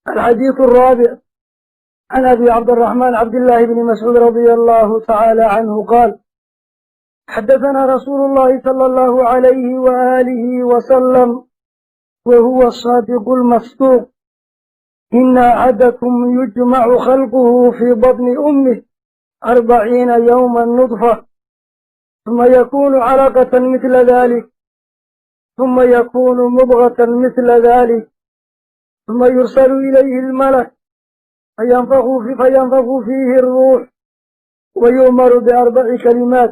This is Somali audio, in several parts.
Alxadiidu araabic can Abi Cabdiraxmaan Cabdillaahi bni Mascuud radia allahu tacaala canhu qaal: xadahanaa rasuulu llahi sala allahu calayhi waaalihi wasalam, wa huwa asaadiqu almasduuq: ina axadakum yujmacu khalquhu fii batni ummih 40 yowma nudfa, huma yakunu calaqatan mithla dalik, huma yakunu mudgatan mithla dalik, huma yursalu ilayhi almalak fayanfaku fiihi alruux, wa yu'maru biarbaci kalimaat: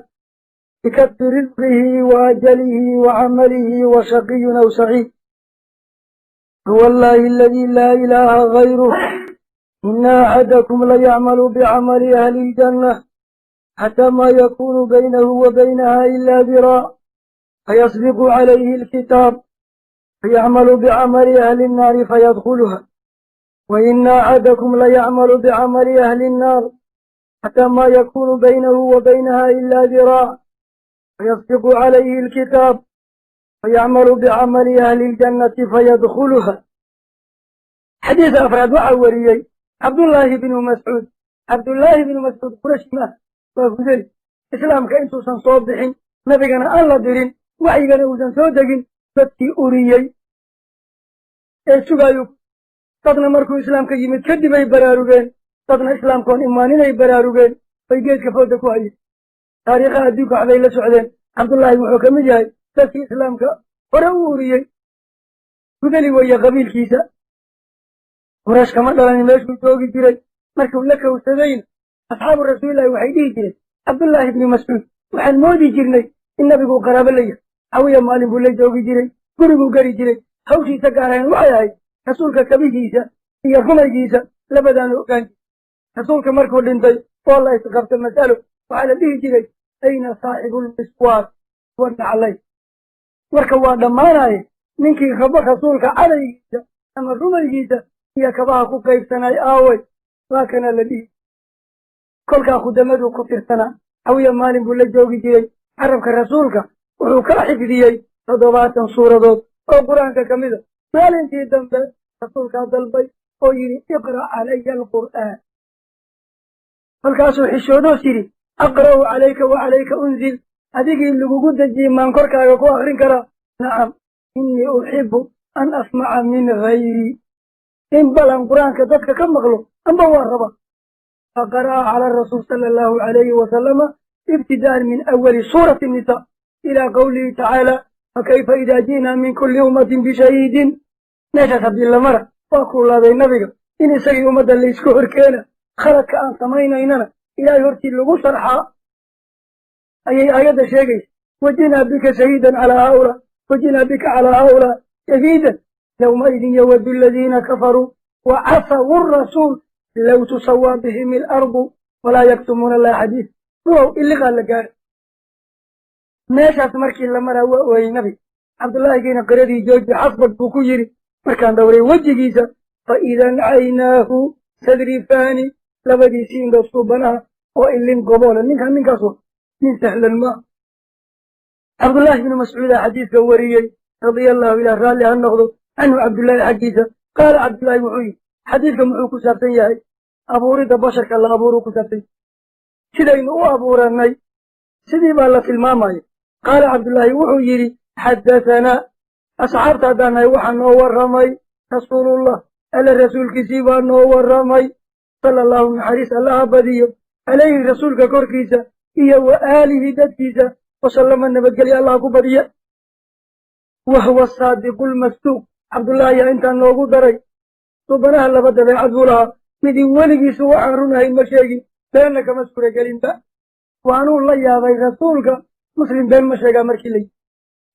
bikatbi risqihi wa ajalihi wa camalihi wa shaqiyun aw saciid. Wallahi aladi laa ilaaha gayruh, ina axadakum layacmalu bicamali ahli iljanna xataa maa yakunu baynahu wa baynaha ila diraac, fayasbiqu calayhi alkitaab, fayacmalu bicamali ahli innaari fayadkhuluha. Wa ina axadakum layacmalu bicamali ahli innaar xataa maa yakunu baynahu wa baynaha ila diraac, fayasbiqu calayhi alkitaab, fayacmalu bicamali ahli iljannati fayadkhuluha. Xadiis afraad waxaa wariyey Cabdullaahi bnu Mascuud. Cabdullaahi bnu Mascuud Qurashi maaha, waa Hudeli. Islaamka intuusan soo bixin, nabigana aan la dirin, waxyigana uusan soo degin, dadkii uriyey ee sugaayu. Dadna markuu islaamka yimid kadib ay baraarugeen, dadna islaamkoon imaaninay baraarugeen, bay geedka fooda ku hayeen. Taariikhaha adduunka waxbay la socdeen. Cabdullaahi wuxuu ka mid yahay dadkii islaamka hore u uriyey. Hudeli weeye qabiilkiisa, Quraysh kama dhalanin. Meeshuu joogi jiray markuu la kowsadayna, asxaabu rasuulillahi waxay dhihi jireen: Cabdullaahi bni Mascuud waxaan moodi jirnay in nabigu qaraabo la yahay. Cawiya maalin buu la joogi jiray, guriguu geli jiray. Hawshiisa gaarayn waxay ahayd rasuulka kabihiisa iyo rumaygiisa, labadaanu ogaan jiray. Rasuulka markuu dhintay oo la isqabta mas'alo, waxaa la dhihi jiray: "Ayna saaxibulmiswaar wanaclay?" Warka waa dhammaanaye, ninkii rabo rasuulka cadaygiisa ama rumaygiisa iyo kabaha ku qaybsanay aaway? Waa kana, la dhihi. Kolkaa khudamaduu ku tirsanaa. Cawiya maalin buu la joogi jiray. Carabka rasuulka wuxuu ka xifdiyey 70 suuradood oo Qur-aanka ka mida. Maalintii dambe rasuulkaa dalbay oo yidhi: "Iqra' calaya alqur'aan." Kolkaasuu xishoodoos yidhi: "Aqra'u calayka wa calayka unzil? Adigii lagugu dejiyey maan korkaaga ku akrin karaa?" "Nacam, innii uxibu an asmaca min gayrii, in balan Qur-aanka dadka ka maqlo amba waa raba." Faqara'a cala rasuul sala allahu calayhi wasalama ibtida'an min awali suurati nisa ilaa qowlihi tacaala: "Fakayfa idaa ji'naa min kulli ummatin bishahiidin." Meeshaas haddii la mara, waa kuulaaday nabiga in isagii ummadda laysku horkeena, khaladka aan samaynaynana ilaahay hortii lagu sharxaa ayay aayadda sheegaysa: "Wajinaa bika shahiidan calaa haaulaa, wajinaa bika calaa haaulaa shahiidan. Yowmaidin yawadu aladiina kafaruu wa casawu rasuul low tusawaa bihim alardu walaa yaktumuuna allaha xadiis." Kuwow iliqaa la gaara. Meeshaas markii la maraa, waa ooyey nabiga. Cabdullaahigiina qiradii jooji, xasbag buu ku yidhi. Markaan dhowray wejigiisa, fa idan caynaahu tadrifaani, labadiisii indhood suubanaha oo ilin goboole. Ninkan ninkaas wa nin sahlan maa. Cabdullaahi bnu Mascuuda xadiiska wariyey, radia allahu, ilah raalli ha noqdo, canhu, Cabdullaahi xaggiisa. Qaala Cabdullaahi wuxuu yidhi: xadiidka muxuu ku saabsan yahay? Abuuridda basharka la abuuruu ku saabsan yahay. Sidaynu u abuurannay sidii baa la tilmaamaya. Qaala Cabdullaahi wuxuu yidhi: xaddathanaa, asxaabta haddaan nahay, waxaa noo warramay rasuulullah, alla rasuulkiisii baa noo warramay, sala allahu, naxariis Allaha badiyo, calayhi, rasuulka korkiisa, iyo wa aalihi, dadkiisa, wasallama, nabadgelya Allah ku badiya, wahuwa saadiqu lmasduuq. Cabdullaahi yaa intaa noogu daray. Suubanaha laba dabeecad buu lahaa: midii weligiisu waxaan runahayn ma sheegin, beenna kama suuragelinba. Waanuu la yaabay rasuulka: muslim been ma sheegaa markii la yidhi.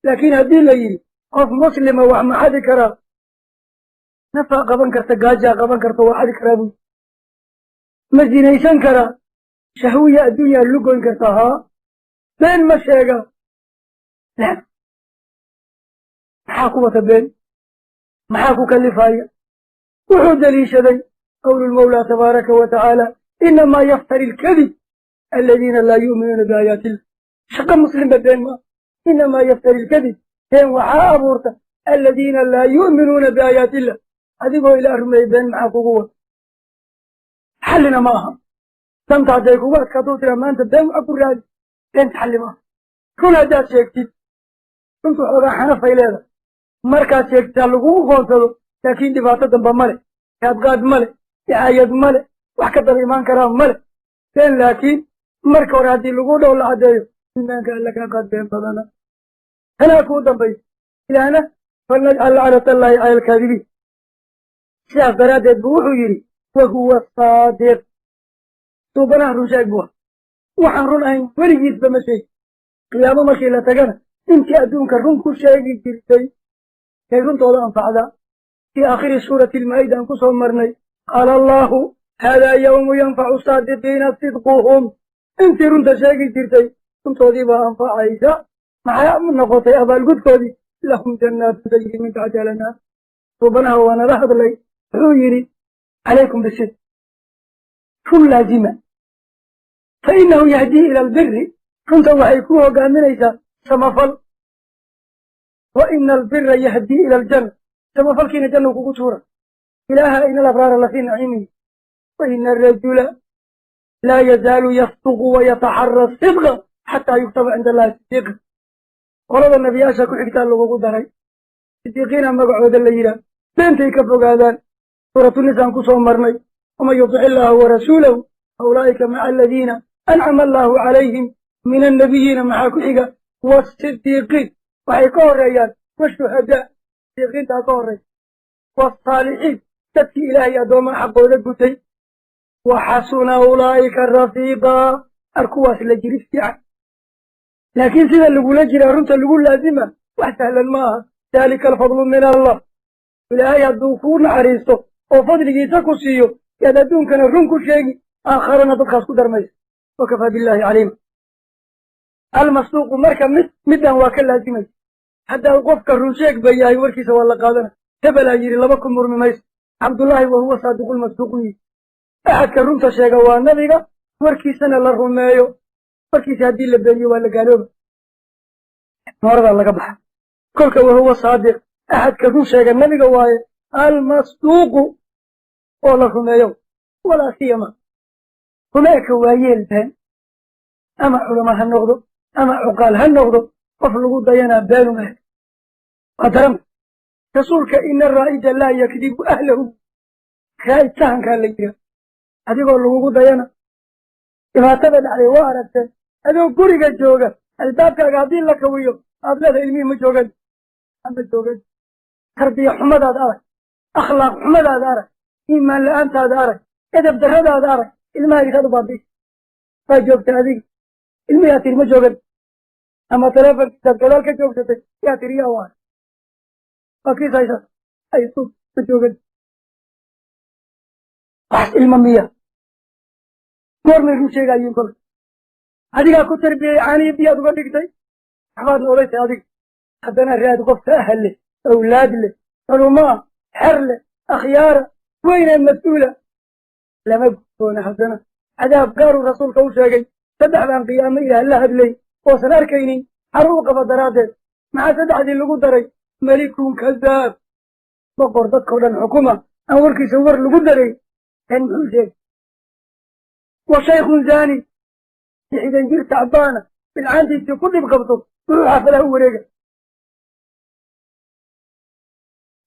Laakiin haddii la yidhi qof muslima wax ma xadi karaa, nafaa qaban karta, gaajaa qaban karta, waa xadi karaa buy. Ma zinaysan karaa? Shahwiya adduunyaa lugoyn karta. Haa, been ma sheegaa? La, maxaa ku wata been? Maxaa ku kalifaya? Wuxuu deliishaday qowlu lmawlaa tabaaraka wa tacaala: "Inamaa yaftari alkadib aladiina laa yu'minuuna biaayaati illah." Shaqo muslimba been maa. "Inamaa yaftari alkadib", been waxaa abuurta, "aladiina laa yu'minuuna biaayaati illah". Adigoo ilaa rumeeyey, been maxaa kugu wada? Xallina ma aha. Danta hadday kugu adkaato, tiraa maanta been waxa ku raadi, beenta xalli maaha. Run haddaad sheegtid, runtu xoogaa xanafay leedahay. Markaad sheegtaa lagugu qoonsado, laakiin dhibaato damba male, qaadqaad male, dacaayad male, wax ka daba imaan karaa male been. Laakiin marka hore haddii lagu dhow la caddeeyo, iimaanka alla kaa qaad. Been badana tanaa kuu dambaysa. Ilaahna falnajcal lacnat allaahi cala alkaadibiin. Sidaas daraaddeed buu wuxuu yidhi: wahuwa saadiq. Suubanaha run sheeg buu. Waxaan run ahayn weligiisba ma sheegi. Qiyaamo markii la tagana, intii adduunka run ku sheegi jirtay kay runtooda anfacdaa. Fii aakhiri suurati almaa'ida aan ku soo marnay, qaala allaahu: haadaa yawmu yanfacu saadiqiina sidquhum. Intii runta sheegi jirtay runtoodii baa anfacaysa. Maxaa noqotay abaalgudkoodii? Lahum jannaatun tajri min taxtiha alanhaar. Suubanaha waa nala hadlay, wuxuu yidhi: calaykum bisidq, run laazima, fa innahu yahdii ila albiri. Runta waxay ku hogaaminaysaa samafal. Wa ina albira yahdii ila aljanna. Samafalkiina janna kugu tuura. Ilaaha ina alabraara lafii naciimihi. Wa ina arajula laa yazaalu yasduqu wayataxara sidqa xataa yuktaba cinda allahi sidiiqa. Qolada nebiyaasha ku xigtaa lagugu daray, sidiiqiina magacooda la yidhaah, beentay ka fogaadaan. Suuratunisaan ku soo marnay: waman yutic illaaha warasuulahu fa ulaa'ika maca aladiina ancama allaahu calayhim min annabiyiina. Maxaa ku xiga? Waasidiiqiin. Waxay ka horeeyaan washuhadaa. Sidiiqiintaa ka horreysa, wasaalixiin, dadkii ilaahay addoomaha xaqooda gutay. Waxasuna ulaa'ika rafiiqaa. Ar kuwaas la jirid fiican. Laakiin sida lagula jiraa runta lagu laazima wax sahlan ma aha. Daalika alfadlu min allah. Ilaahay hadduu kuu naxariisto oo fadligiisa ku siiyo, yaad adduunkana run ku sheegi, aakharana dadkaas ku darmaysa. Wakafaa billaahi caliima. Almasduuqu marka mid middan waa ka laazimaysa. Haddaa qofka run sheeg ba yahay, warkiisa waa la qaadana. Hebelaa yidhi, laba ku murmi mayso. Cabdullaahi wahuwa saadiqulmasduuqu yidhi. Axadka runta sheega waa nabiga, warkiisana la rumeeyo. Warkiisa haddii la beeniyo, waa la gaalooba, nooradaa laga baxa. Kolka wahuwa saadiq, axadka run sheega nabiga waaye, almasduuqu oo la rumeeyo. Walaa siyama kuma eka waayeel been, ama culamo ha noqdo ama cuqaal ha noqdo, qof lagu dayanaa beenuma eg, waa daranta. Rasuulka: ina araa'ida laa yakdibu ahlahu. Raa'id sahankaa la yidhaah, adigoo lagugu dayana. Dhibaatada dhacday waa aragteen. Adoo guriga jooga, albaabkaaga haddii la kawiyo, aad leedahay ilmihii ma joogan ama joogan. Tarbiya xumadaada arag, akhlaaq xumadaada arag, iimaan la-aantaada arag, edab darradaada arag. Ilmaha saad u baabi'i waa joogta adiga, ilmihi aa tiri ma joogan, ama teleefonkiisaad gadaal ka joogsatay, yaa tiri yaa waay, waa kiis haysa hayso, ma joogan. Waxas ilma miya? Goormay run sheegaayiin? Kolka adigaa ku tarbiyey, caanihi biyaad uga dhigtay, waxbaadna odaytay adiga. Haddana raad qofka ahal leh, awlaad leh, culumaa, xer leh, akhyaara weynee mas-uula lama gudboona. Haddana cadaab gaaruu rasuulka u sheegay: saddex baan qiyaamo ilaah la hadlay oosan arkaynin xaru u qaba daraaddeed. Maxaa saddexdii lagu daray? Malikun kadaab, boqor dadkao dhan xukuma aan warkiisa war lagu daray en muxuu sheegay? Wa shaykhun zaani, 60 jir tacbaana, bilcaantiisii ku dhib qabto, wuxuu xaafadaha u wareega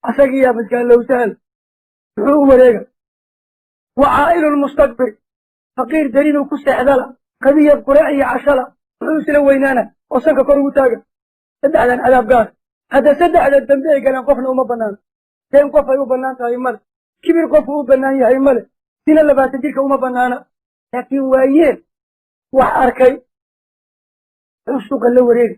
asagiyaa maskaallow sahal, muxuu u wareega? Wa caa'ilun mustakbir, faqiir darinuu ku seexdala, qadiyad quraac iyo cashala, muxuu isla weynaana oo sanka kor ugu taaga? Saddexdan cadaab gaar. Hadda saddexda dambe ay galaan qofna uma banaano. Been qof ay u bannaan tahay male, kibir qofku u bannaan yahay male, sina 20 jirka uma bannaana. Laakiin waayeel wax arkay muxuu suuqa la wareega?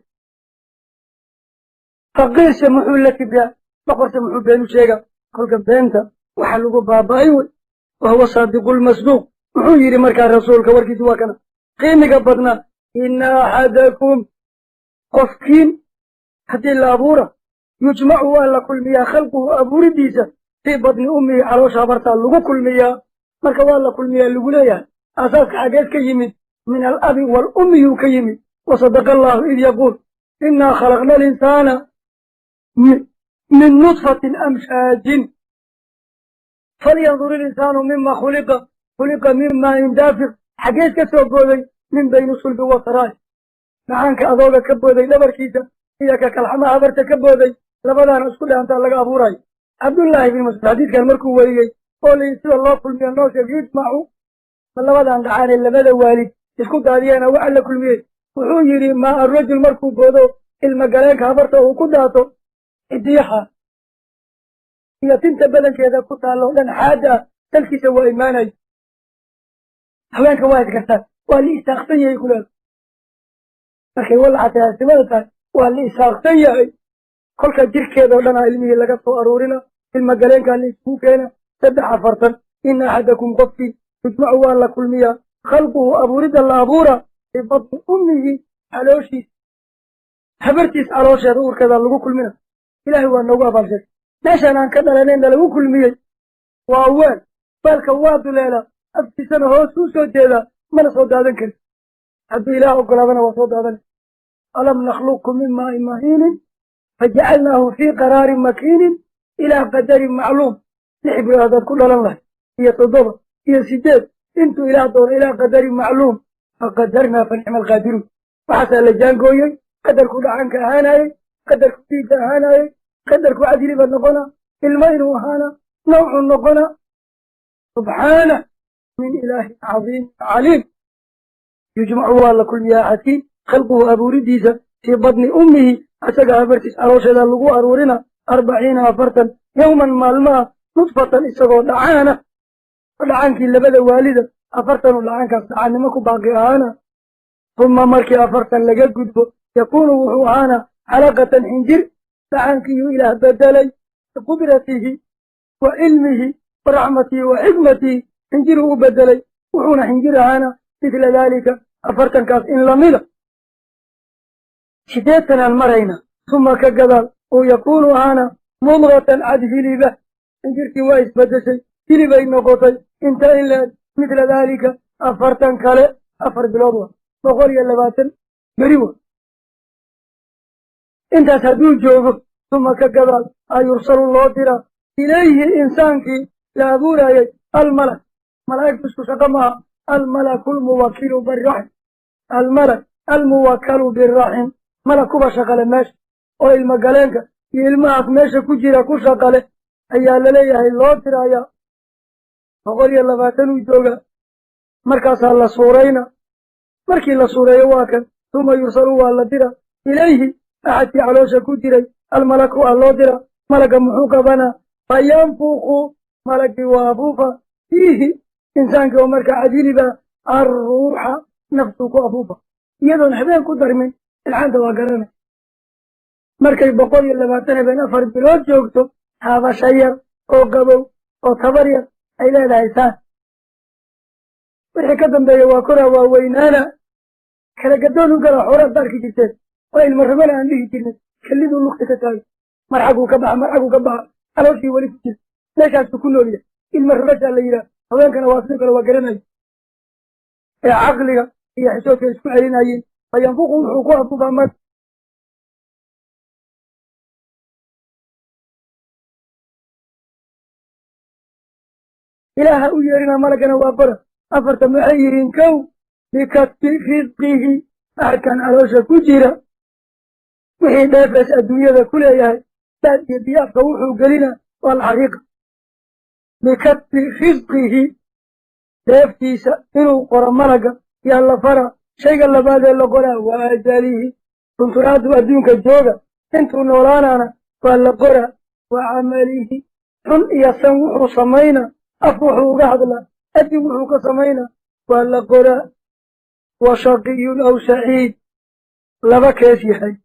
Faqiirse muxuu la kibraa? Boqorse muxuu been u sheega? Kolka beenta waxa lagu baaba'ay wey. Wahuwa saadiqulmasduuq. Muxuu yidhi markaa rasuulka? Warkiisu waa kana qiimiga badnaa: ina axadakum, qofkiin haddii la abuura, yujmacu waa la kulmiyaa, khalquhu abuuridiisa, fii batni ummihi, caloosha habartaa lagu kulmiyaa. Marka waa la kulmiyaa lagu leeyahay, aasaaska xaggeed ka yimid? Min alabi walummiyuu ka yimid. Wasadaqa allaahu id yaquul: innaa khalaqna alinsaana min nudfatin amshaajin. Falyandur ilinsaanu mima khuliqa, khuliqa min maain daafiq. Xaggeed ka soo booday? Min bayni sulbi wasaraay. Macaanka adooga ka booday dhabarkiisa iyo ka kalxamaha habarta ka booday, labadaana isku dhaantaa laga abuurayo. Cabdullaahi bin Mascuud xadiidkan markuu wariyey oo layihi sida loo kulmiyo noo sheeg, yujmacu ma labadan dhacaanee labada waalid isku daadiyeena waxa la kulmiyey, wuxuu yidhi maa arajul markuu boodo ilma galeenka habarta uu ku daato, cidiyaha iyo tinta badankeeda ku taalla o dhan xaada ah dalkiisa waa imaanayo. Haweenka waa isgartaan, waa la isaaqsan yahay kuleeda. Markay walaca tahay, tahay, waa la isaaqsan yahay. Kolka jirkeedoo dhanaa ilmihii laga soo aruurina, ilma galeenkaa la iskugu keena. 43, ina axadakum qofkii yujmacu waa la kulmiyaa khalquhu abuuridda la abuura fii batni ummihi, calooshiis habartiis caloosheeda uurkeeda lagu kulmina. Ilaahay waa noogu abaalsheegay meeshaan aan ka dhalanayna lagu kulmiyey. Waa weel, weelka waa duleela, afkiisana hoos u soo jeedaa, mana soo daadan karin. Hadduu Ilaah ogolaadana waa soo daadanay. Alam nakhluqkum min maa'in mahiinin fajacalnaahu fii qaraarin makiinin ilaa qadarin macluum. 6 bilood haddaad ku dhalan lahay iyo 7 iyo 8, intuu Ilaah doono, ilaa qadarin macluum, faqadarnaa fa nicma alqaadiruun. Waxaasaa la jaangooyey. Qadarku dhacanka ahaanayey, qadarku dhiigga ahaanayey, qadarku cadiliba noqona, ilmo inuu ahaana, nawcu noqona. Subxaana min ilaahin cadiim caliim. Yujmacu waa la kulmiyaa axadkii khalquhu abuuridiisa fii batni ummihi, asaga habartiis caloosheeda lagu aruurina, 40, 40, yowman maalmaha, nudfatan isagoo dhacaana, dhacaankii labada waalida, 40 dhacaankaas dhacaannimo ku baaqi ahaana. Uma markii 40 laga gudbo, yakuunu wuxuu ahaana calaqatan, xinjir. Dhacaankiiyuu Ilaah bedelay biqudratihi wa cilmihi wa raxmatihi wa xikmatihi, xinjiruu u bedelay. Wuxuuna xinjir ahaana mithla daalika, 40kaas in lamida. 80aan marayna. Uma ka gadaal uu yakuunu ahaana mudqatan, cad hiliba. Xinjirtii waa isbedeshay, hilibay noqotay. Inta in leeg mithla daalika, 40 kale, 4 bilood wa 120 beri wa. Intaas hadduu joogo, uma ka gadaal a yursalu loo diraa ilayhi insaankii la abuurayay almalak. Malaa'igtu isku shaqo maaha. Almalaku almuwakilu biraxim, almalak almuwakalu biraxim, malak kuba shaqale meesha oo ilma galeenka iyo ilmahaas meesha ku jira ku shaqale ayaa laleeyahay loo dirayaa. 120 uu joogaa, markaasaa la suurayna. Markii la suureeyo waa kan, uma yursalu waa la dira ilayhi axadkii caloosha ku jiray almalaku waa loo dira. Malaga muxuu qabanaa? Fayanfuku, malagii waa afuufa, fiihi insaankii oo markaa cadiliba arruuxa, naftuu ku afuufa, iyadoon habeen ku darmin. Ilxaanta waa garanay. Markay 120 habeen, 4 bilood joogto, taabasha yar oo qabow oo tabar yar ay leedahay saas. Wixii ka dambeeya waa koraa, waa weynaana, kala gadoon u galaa. Xoraad ba arki jirteen oo ilma rogana aan dhihi jirnay. Keliduu lugta ka taagay, mar xagguu ka baxa, mar xagguu ka baxa, calooshii weli ku jira, meeshaasuu ku nool yahay. Ilma rogashaa la yidhaah. Haweenkana waa sidoo kale, waa garanaya ee caqliga iyo xishoodka isku celinayeen. Fayanfuqu wuxuu ku afuufaa mar Ilaaha u yeerina, malagana waa qora. Afartan waxay yihiin: kow, bikatbi risqihi, axadkan caloosha ku jira wixii dheefees adduunyada ku leeyahay, daad iyo diyaafka wuxuu gelina waa la xaqiiqa. Bikatbi risqihi, dheeftiisa inuu qoro malaga yaa la fara. Shayga labaadee la qoraa waa ajalihi, runturaadu adduunka jooga intuu noolaanaana waa la qoraa. Wa camalihi, xun iyo san wuxuu samaynaa, af wuxuu uga hadlaa, adin wuxuu ka samaynaa waa la qoraa. Wa shaqiyun aw saciid, laba kees yahay.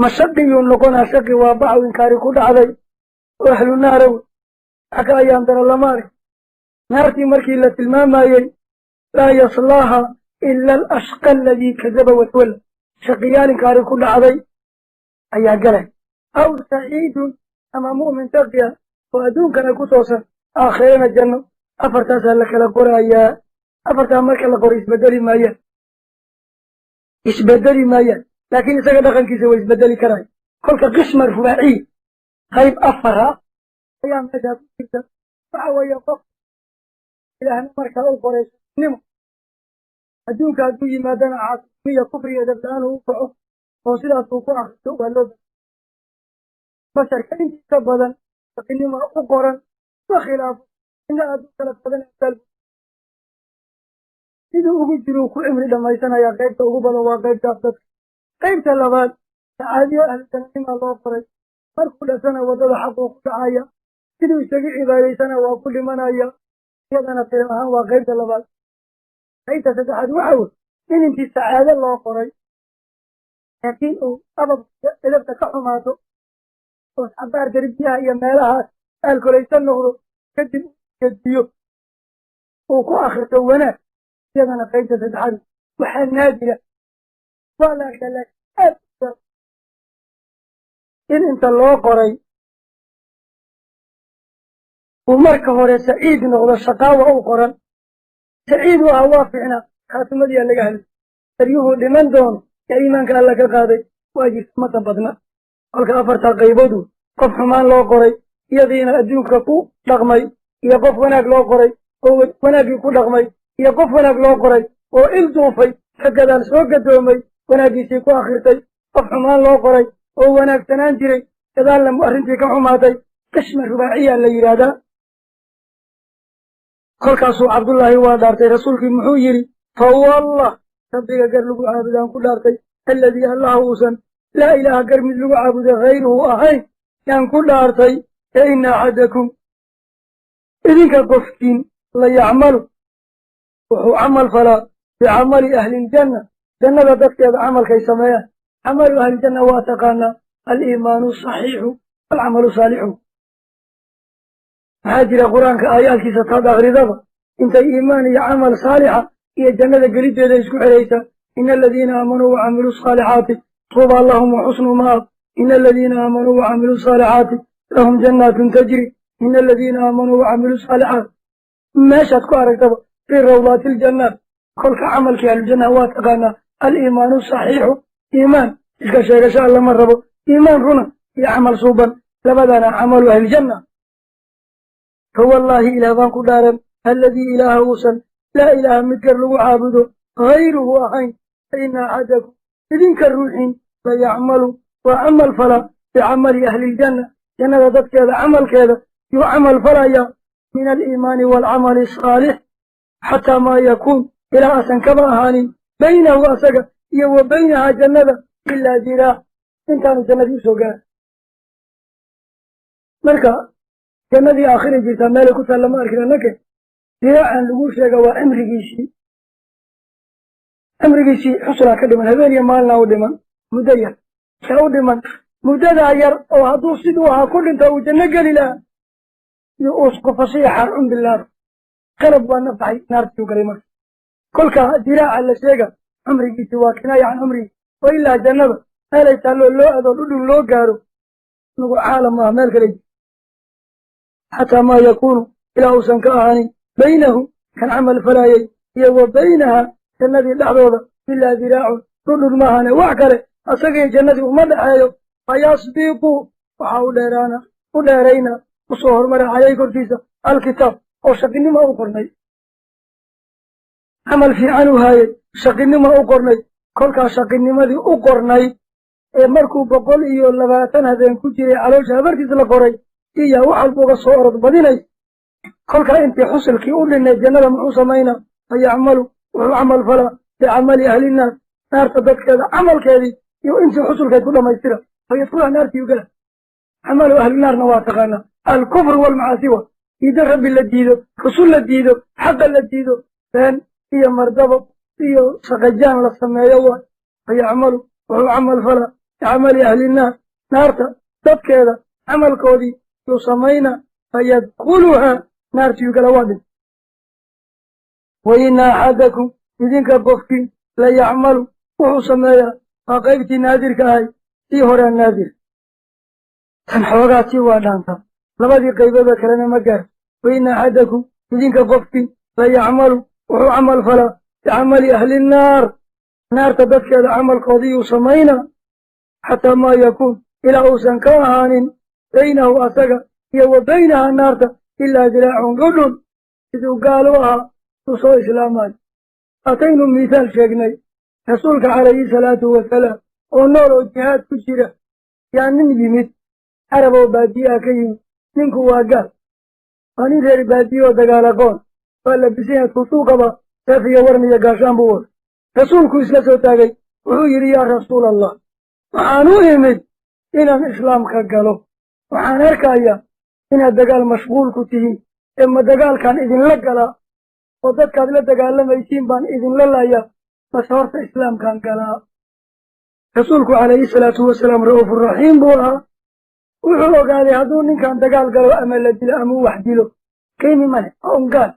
Ma shaqiyuu noqonaa? Shaqi waa bacow inkaari ku dhacday oo ahlu naara wey. Wax ka ayaan dara lama arg. Naartii markii la tilmaamayey, laa yaslaaha ila alashqa aladii kadaba watawalla, shaqiyaal inkaari ku dhacday ayaa galay. Aw saciidun, ama mu'min taqiya oo adduunkana ku toosan, aakhirana janno. Afartaasaa la kala qorayaa. Afartaa marka la qoro isbedeli maayaan, isbedeli maayaan, laakiin isaga dhaqankiisa way isbedeli karaya. Kolka qisma rubaaciya, qayb afara ayaa meeshaa ku jirta. Waxa weeye qof Ilaahna markaa u qoray nimo, adduunka hadduu yimaadana caasimiya kufriga dabla-aan uu kaco oo sidaasuu ku akristo, waa loo basharka intiisa badan shaqinima u qoran, ma khilaafo ina aad u kala badan, siduu ugu jiruu ku cimri dhammaysanaya. Qaybta ugu badan waa qaybtaas dadka. Qaybta labaad sacaadiyo ahlujananimaa loo qoray. Markuu dhasana waddada xaquu ku dhacaya, siduu isaga cibaadaysana waa ku dhimanaya. Iyadana tiro ahaan waa qaybta labaad. Qaybta saddexaad waxa wey in intii sacaado loo qoray, laakiin uu ababka edabta ka xumaato oo xabaar darbiyaha iyo meelahaas aalkolaysan noqdo, kadib gediyo uu ku akhirto wanaag. Iyadana qaybta saddexaad waxaa naadira, waa la arkaa laakiin aad u, in inta loo qoray uu marka hore saciid noqdo, shaqaawa u qoran. Saciid u ah waa fiicnaa, khaatimadiyaa laga hadlay, daryuhuu dhiman doono yaa iimaanka Alla ka qaaday. Waa jirta, mata badna. Kolka afartaa qayboodu, qof xumaan loo qoray iyadiina adduunka ku dhaqmay, iyo qof wanaag loo qoray oo wanaaggii ku dhaqmay, iyo qof wanaag loo qoray oo il duufay, ka gadaal soo gadoomay, wanaaggiisii ku akhirtay, qof xumaan loo qoray oo wanaagsanaan jiray, gadaalna arrintii ka xumaatay. Qisma rubaaciya la yidhaahdaa. Kolkaasuu Cabdullaahi waa dhaartay. Rasuulkii muxuu yidhi? Fa wallah, Rabbiga gar lagu caabudaan ku dhaartay, alladii Allah uusan laa ilaaha gar mid lagu caabuda hayruhu ahayn yaan ku dhaartay, ee ina axadakum, idinka qofkiin, la yacmalu, wuxuu camal falaa, bicamali ahliljanna, jannada dadkeeda camalkay sameeyaan. Camalu ahliljanna waa taqaanaa, aliimaanu saxiixu walcamalu saalixu. Maxaa jira? Qur-aanka aayaadkiisa taad akridaba intay iimaan iyo camal saalixa iyo jannada geliddeeda isku xidhaysa. Ina aladiina aamanuu wacamiluu saalixaati tuubaa lahum wa xusnu ma'ab. Ina aladiina aamanuu wacamiluu saalixaati lahum jannaatun tajri. Ina aladiina aamanuu wacamiluu saalixaat, meeshaad ku aragtaba fii rawdaati aljannaat. Kolka camalkii ahlujannaha waa taqaanaa, aliimaanu saxiixu. Iimaan iska sheegasho lama rabo, iimaan runa iyo camal suuban, labadana camalu ahliljanna. Fawallaahi, Ilaah baan ku dhaaran, alladii Ilaaha uusan laa ilaaha mid gar lagu caabudo hayruhu ahayn, fa ina axadakum, idinka ruuxiin, la yacmalu, waa camal fala, bicamali ahliljanna, jannada dadkeeda camalkeeda yuu camal falaya, min aliimaani waalcamali asaalix, xataa maa yakuun, ilaa aasan kaba ahaanin, baynahu asaga iyo wa baynahaa jannada ilaa diraac, intaanu jannadii usoo gaara. Marka jannadii aakhiray jirtaa, meelay ku taal lama arkin annake. Diraacan lagu sheega waa cimrigiisii. Cimrigiisii xuslaa ka dhiman, habeen iyo maalina u dhiman, muddo yar yaa u dhiman. Muddadaa yar oo hadduu siduu ahaa ku dhinto uu janno geli lahaa, iyo uusqufashiya xaarcun bilaaba, qalab waa nafaxay, naartii u galay. Marka kolka diraaca la sheega cumrigiisii waa kinaaya can cumrigi, oo ilaa jannada meelay taalloo loo adoo dhudhun loo gaaro nagu caalam ah, meel kale. Xataa maa yakuunu, ilaa uusan ka ahaanin, baynahu kan camal falaayey iyo wa baynaha jannadii dhexdooda ilaa diraacun, dhudhun maahane wax kale asagii jannadii uma dhexeeyo. Fayasbiqu, waxaa u dheeraana, u dheerayna, usoo hormara, caleyhi korkiisa alkitaab, oo shaqinimo u qornay. Camal fiican u haayey, shaqinimo u qornay. Kolkaa shaqinimadii u qornay ee markuu 120 habeen ku jiray caloosha habartiis la qoray iyaa wax walba uga soo orod badinay. Kolkaa intii xusulkii u dhinay jannada muxuu samaynaa? Fa yacmalu, wuxuu camal falaa, bicamali ahlinaar, naarta dadkeeda camalkeedii iyo intii xusulkeed ku dhammaystira. Fa yadkhulha, naartii ugala. Camalu ahlinaarna waa taqaanaa, alkufru waalmacaasi, wa diido Rabbi la diido, rusul la diido, xaqa la diido, been iyo mardabo iyo saqajaan la sameeyo. Waay fa yacmalu, wuxuu camal falaa, bicamali ahlinaar, naarta dadkeeda camalkoodii yuu samaynaa. Fa yadkhuluhaa, naartii ugala, waa dhin. Wa ina axadakum, idinka qofkii, la yacmalu, wuxuu sameeyaa. Waa qaybtii naadirka ahay, sii horea naadir, tan xoogaa sii waa dhaantaa, labadii qaybooda kalena ma gaar. Wa ina axadakum, idinka qofkii, la yacmalu, wuxuu camal falaa, bicamali ahlinnaar, naarta dadkeeda camalkoodiiyuu samaynaa, xataa maa yakuun, ilaa uusan ka ahaanin, baynahu asaga iyo wa baynaha naarta Ilaa diraacun dhudhun siduu gaal u ahaa uu soo islaamayo. Haataynu miisaal sheegnay rasuulka calayhi salaatu wasalaam oo nool oo jihaad ku jira yaa nin yimid carab oo baadiye ah ka yimid. Ninku waa gaal, waa nin reer baadiye oo dagaal aqoon, waa labisan yahay, tuutuu qaba, seef iyo waran iyo gaashaan buu wada. Rasuulku isla soo taagay, wuxuu yidhi: "Yaa rasuul Allah, waxaan u imid inaan islaamka galo. Waxaan arkayaa inaad dagaal mashquul ku tihiin, ee ma dagaalkaan idinla galaa oo dadkaad la dagaalamaysiin baan idinla laayaa, mase horta islaamkaan galaa?" Rasuulku calayhi salaatu wasalaam ra'uufuraxiim buu ahaa. Wuxuu ogaaday hadduu ninkan dagaal galo ama la dilo ama u wax dilo, qiimi male, waa un gaal.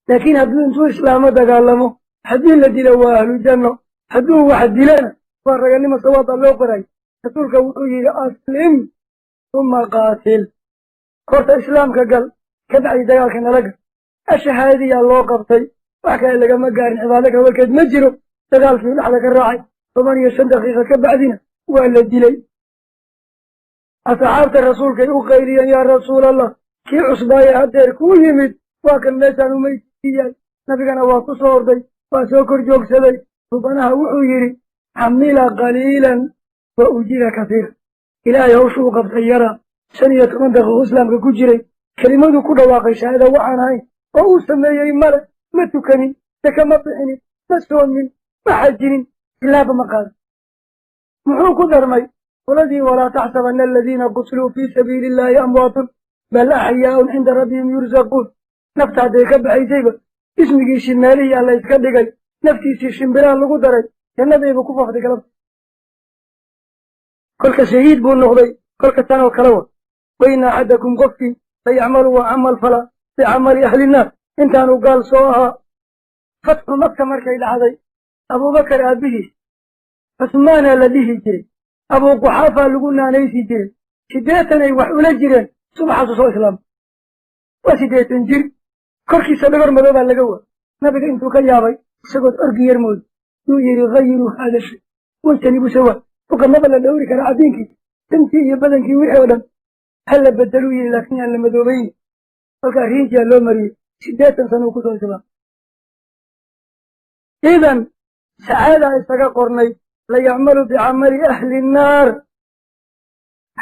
Laakiin hadduu intuu islaamo dagaalamo, haddii la dilo waa ahlu janno, hadduu wax dilana waa raganimo, sawaab baa loo qoray. Rasuulka wuxuu yidhi: "Aslim uma qaatil, horta islaamka gal, ka bacdi dagaalka nala gal." Ashahaadiyaa loo qabtay, wax kale lagama gaarin, cibaado kale warkeed ma jiro. Dagaalkii dhexda ka raacay, 15 daqiiqa ka bacdina waa la dilay. Asxaabta rasuulkay u qayliyeen: "Yaa rasuulallah, kii cusbaaye haddeer kuu yimid waa kan meeshaan umaysiiyaan." Nabigana waa ku soo orday, waa soo kor joogsaday. Rubanaha wuxuu yidhi: "Xamila qaliilan wa ujira kasiira." Ilaahay hawshuu qabtay yara, 15 daqiiqo islaamka ku jiray, kelimaduu ku dhawaaqay shahaada waxaan ahayn oo uu sameeyey male. Ma tukanin, saka ma bixinin, ma soomin, ma xajinin, ilaaba ma qaadan. Muxuu ku darmay? Qoladii "walaa taxsabana aladiina qutiluu fii sabiili illaahi amwaatun bal axyaaun cinda rabbihim yursaquun". Nafta hadday ka baxaysayba ismigiisii meelihii alla iska dhigay, naftiisii shimbiraha lagu daray, jannadayba ku faaftay galabta. Kolka shahiid buu noqday. Kolka tanoo kale wa "waina axadakum", qofkii "layacmalu", waa camal fala, "bicamali ahli naar" intaanu gaal soo ahaa. Fatxu Maka markay dhacday, Abuubakar aabbihiis Cusmaanaa la dhihi jiray, Abuu Quxaafaa lagu naanaysi jiray. 80 ay wax ula jireen subaxaasu soo islaamay. Waa 80 jir, korkiisa dhogor madoobaa laga waa. Nabiga intuu ka yaabay, isagood orgi yar mooda, yuu yidhi: "Gayiruu haada shay wajtanibu sawa." Duqamaba la dhowri karaa caddiinkii, dantii iyo badankii wixii oo dhan ha la bedeluu yidhi, laakiin aan la madoobayni. Kolkaa riinjiyaa loo mariyey. 80 sanuu kusoo islaamay. Idan sacaadaa isaga qornay. "Layacmalu bicamali ahli nnaar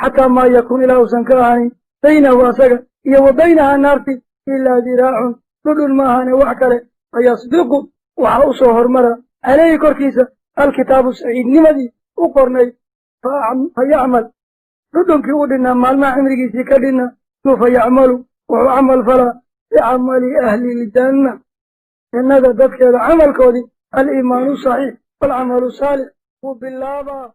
xataa maa yakuun", ilaa uusan ka ahanin, "baynahu", asaga, "iyo wa baynahaa", naarti, "ilaa diraacun", dhudhun ma ahane wax kale, "fayasbiqu", waxaa u soo hormara, "calayhi", korkiisa, "alkitaabu", saciidnimadii u qornay. Fa yacmal, dhudhunkii u dhinaa, maalmaha cimrigiisii ka dhinaa yuu, fa yacmalu, wuxuu camal falaa, "bicamali ahli iljanna", jannada dadkeeda camalkoodii. Aliimaanu saxiix walcamalu saalix wuu bilaabaa.